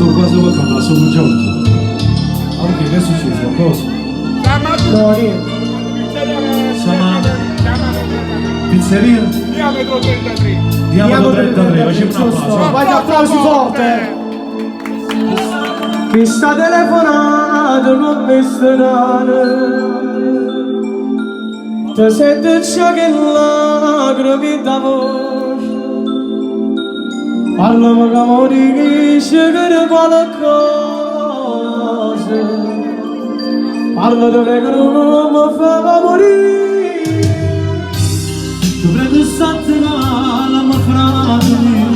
Sto quasi per cantare, sto con Giorgio. Ma perché che è successo? Qualcosa? No, niente. Siamo Pizzeria? Diametro 33. Diametro 33, facciamo un applauso. Vai applausi forte. Chi sta telefonando non mi strane. Ti sento già che lacrime d'amore. Parlami che morisce che qualcosa. Parla di prego non mi fa morire. Ti prego state calma frate mio.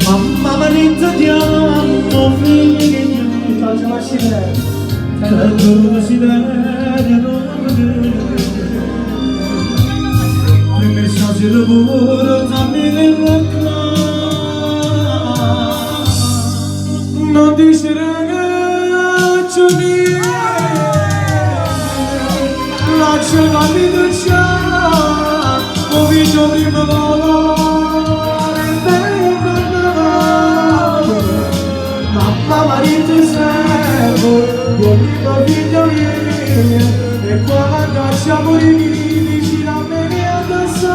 Mamma marita ti amo figlio. Che tu desiderio non vedere. Prima stasera pure dammi le Non dicere che c'è niente, lascia capito già, ho visto prima volare, Mamma marito servo, io prima figlio mio, e quando siamo vicino a me che adesso.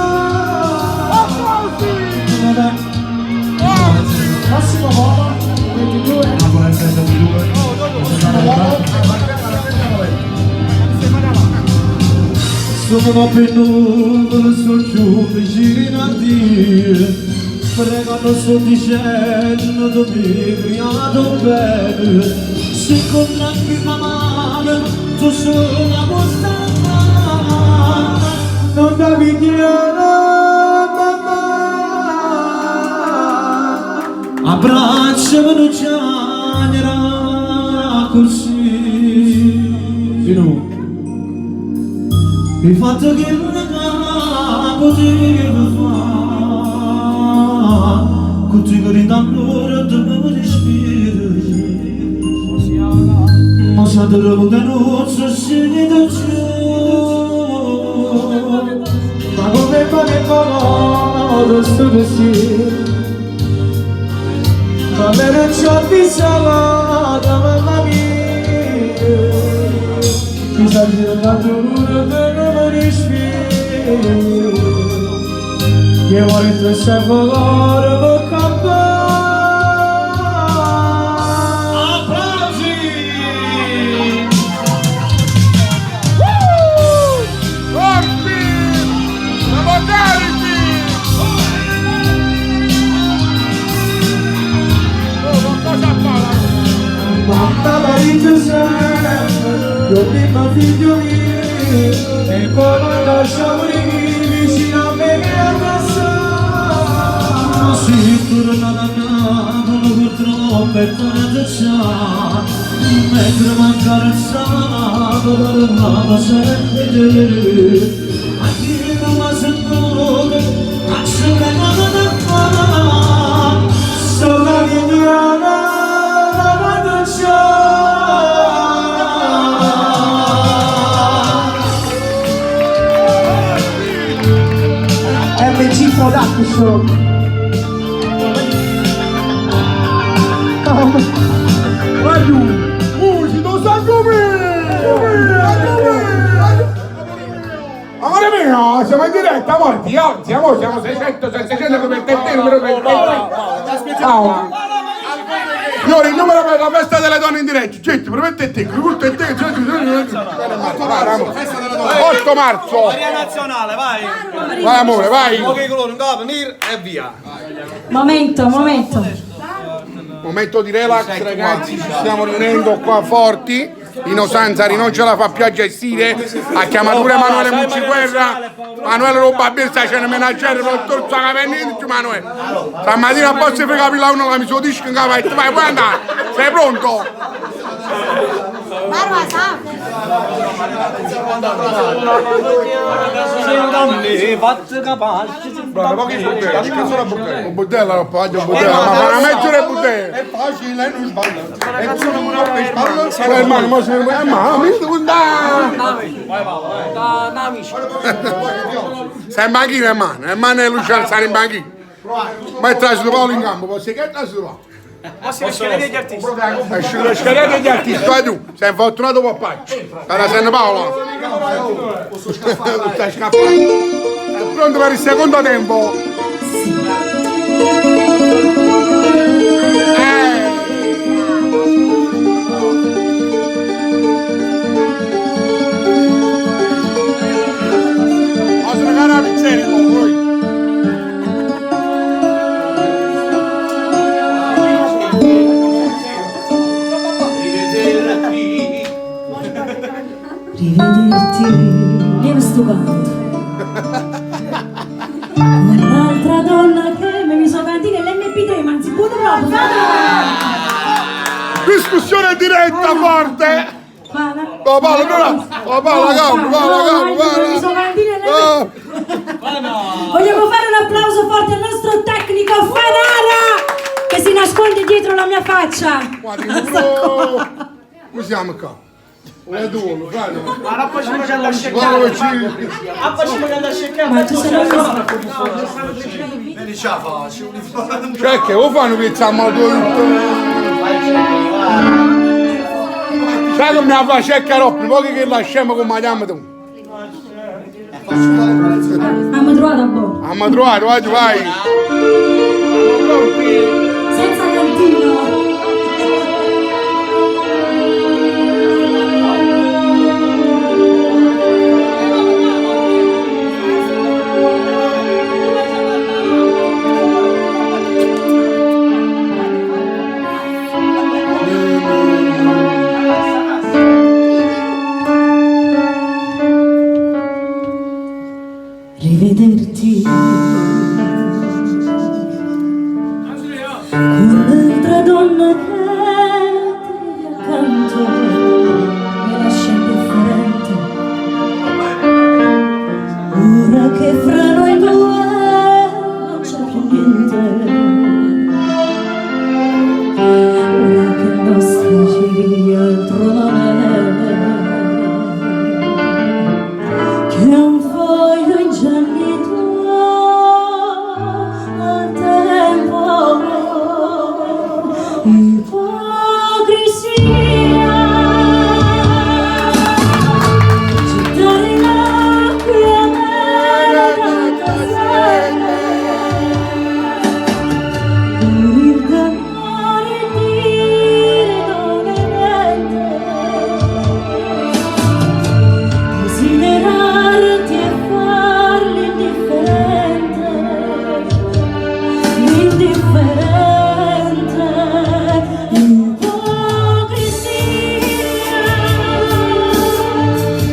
Prossimo volo, 22. Napoli 72. Sono per nuvole, sono giù vicino a Dio. Pregando sto dicendo, tu mi creato bene. Se con anche mamma, tu sola puoi salvare. Non da pigliare mamma. Abbracciami non c'era così. Fino. Il fatto che non potevo fare, contigo allora te mi respiro. Ma se te lo non so se da giù. Ma come fa che fa sto così? Ma me non ci ho avvisato, mamma mia. Mi sa che la dura te non mi respiro. Che vorrei sempre per campare. Applausi! Forti! Siamo carichi! Oh, ma cosa fa? Mamma marito sempre, io prima figlio mio, e poi lasciamo vicino a me che adesso. Si torna da Napoli purtroppo è tardi già Mentre manca carezzava parlava sempre te A chi non mi sento a ce l'è da fare Sono vignana, la vado già. MG Production. Guardi, uscito sangue! Amore mio, siamo in diretta, morti, oggi, amore, siamo 600, 700 come il te, numero 33. Ciao. Signori, il numero per la festa delle donne in diretta. Gente, permettete, tutto e te, 8 marzo. Maria nazionale, vai! Vai amore, vai. Pochi colori, un capo, nero e via! Momento, momento. Momento di relax ragazzi, ci stiamo riunendo qua forti. Lino Sanzari non ce la fa più a gestire, ha chiamato pure Emanuele Mucciguerra, Emanuele Rubabir sta facendo menaggiare per il torso che niente Emanuele. Stamattina posso fregare la uno che mi sono disco in capo e vai, puoi andare, sei pronto? Barba, sa? Bravo, pochi budelli, cazzo la budello? Un budello, non voglio un budello, ma fa una mezz'ora e budello. È facile, non sbaglia. È solo una per sbaglia. Ma hermano, ma se ma mi devo andare. Sei in banchina, hermano, hermano e Luciano stanno in banchina. Ma è trasuto Paolo in campo, posso che è trasuto Paolo? È uscito la scaletta degli artisti, vai tu, sei infortunato papà. Cara San Paolo. Stai scappando. È pronto per il secondo tempo. Posso cara pizzeria con voi. Rivederti, Lieve sto canto. Un'altra donna che mi sono cantina l'MP3, ma anzi buono proprio, fatelo! Discussione diretta forte. Paola. Oh, Paolo, no, oh, Paolo, capo, Paolo, capo, Paolo. Mi sono cantina Oh. l'MP3. Vogliamo fare un applauso forte al nostro tecnico Fanara che si nasconde dietro la mia faccia. Guarda, bro. Come siamo qua? Un due, frate. Ma non facciamo che andare a Guarda sceccare. che ci... Ah, facciamo che andare a sceccare. Ma tu sei Vedi, ce la faccio. Cioè che o fanno pizza a modo Sai come la fa c'è Caroppi, pochi che lasciamo come la chiami tu. Abbiamo trovato a boh. Abbiamo trovato, vai, vai. Siamo pronti? Senza cantino. Rivederti con un'altra donna che ti vive accanto mi lascia indifferente. Ora che fra noi due non c'è più niente, ora che il nostro giri altro non è che un foglio ingiallito al tempo. Ipocrisia, gettare l'acqua nella tanta sete, morir d'amore e dire non è niente. Desiderarti e far l'indifferente, l'indifferente, l'ipocrisia.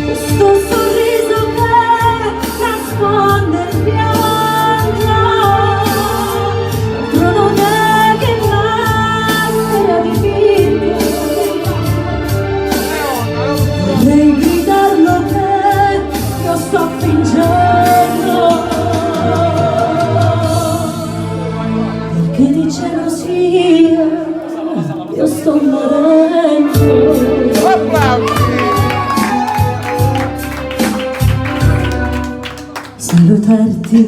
Questo sorriso che nasconde il pianto, altro non è che maschera di finto. Vorrei gridarlo che io sto fingendo Perché di gelosia io sto morendo Applausi. Salutarti.